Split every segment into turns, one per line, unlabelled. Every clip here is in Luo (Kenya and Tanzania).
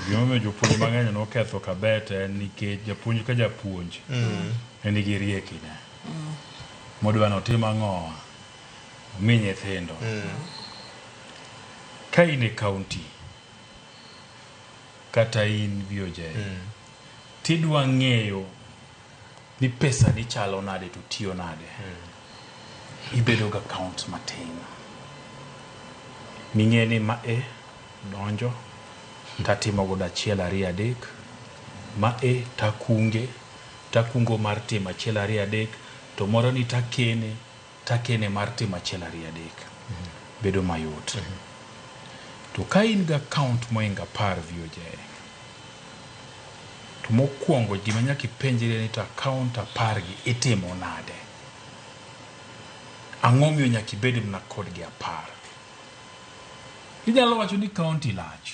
Gimomiyo jopuonj mang'eny noketho Kabete en nikech japuonj ka japuonj ne nigi riekine. Modwa notim ang'owa? Omi nyithindo. Ka in e county kata in VOJ tidwa ng'eyo ni pesa ni chalo nade to tiyo nade. Ibedo ga account matin. Ming'e ni ma e donjo tatimo godo achiel ariyo adek, ma e takunge, takungo mar timo achiel ariyo adek, to moro ni takene, takene mar timo achiel ariyo adek. Bedo mayot. To ka in gi account mohingo 10 VOJ, to mokwongo gima nyaka ipenjri ni to account 10 gi itimo nade? Ang'o miyo nyaka ibed mana kodgi 10? Inyalo wacho ni county lach,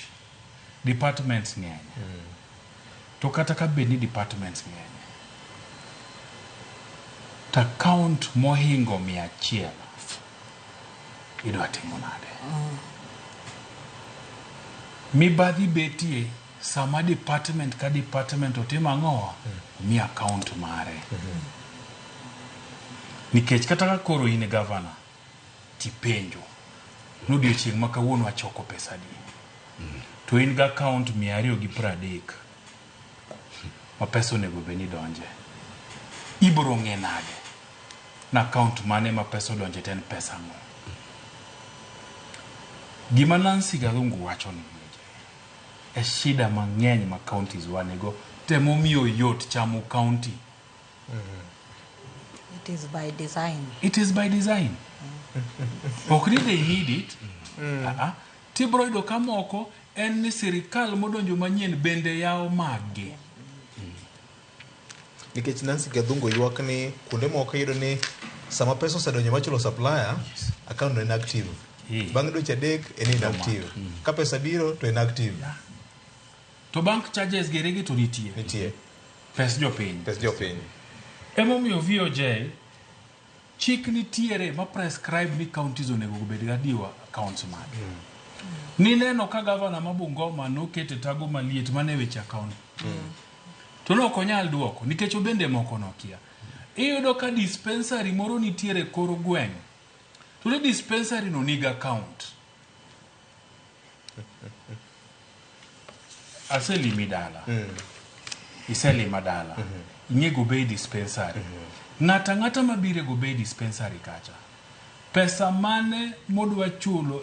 departments ng'eny. To kata ka bed ni departments ng'eny, to account mohingo 100 idwa timo nade? Mibadhi betie sama department ka department otimo ang'owa? Omi account mare. Nikech kata ka koro in governor, tipenjo ni odiochieng' ma kawuono achoko pesa adi? To in gi account 230 ma pesa onego bed ni donje. Ibiro ng'e nade na account mane ma pesa odonje to en pesa ang'o? Gima Nancy Gathungu wacho ni e shida mang'eny ma counties wa nigo temomiyo yot chamo county.
It is by design.
It is by design. Ok ni they need it. Tibro yudo ka moko en ni sirikal modonjo manyien bende yawo maggi.
Nikech Nancy Gathungu ywak ni kuonde moko iyudo ni sama pesa osedonjo machulo supplier, account no inactive. Bang' dweche 3 en inactive. Ka pesa biro to inactive.
To bank charges gere gi to nitie.
Nitie.
Pes jopiny.
Pes jopiny.
Emomiyo VOJ chik nitiere ma prescribe ni counties onego obed gi adiwa accounts mage. Nineno ka governor ma Bungoma nokete tago maliet mane weche account. To ne ok onyal duoko nikech obende moko nokia. Iyudo ka dispensary moro nitiere kor gweng'. To ni dispensary no nigi account. Aselimi dala. Iselima dala. Ing'e Gobei dispensary. Ng'ata ang'ata mabiro e Gobei dispensary kacha. Pesa mane modwa chulo.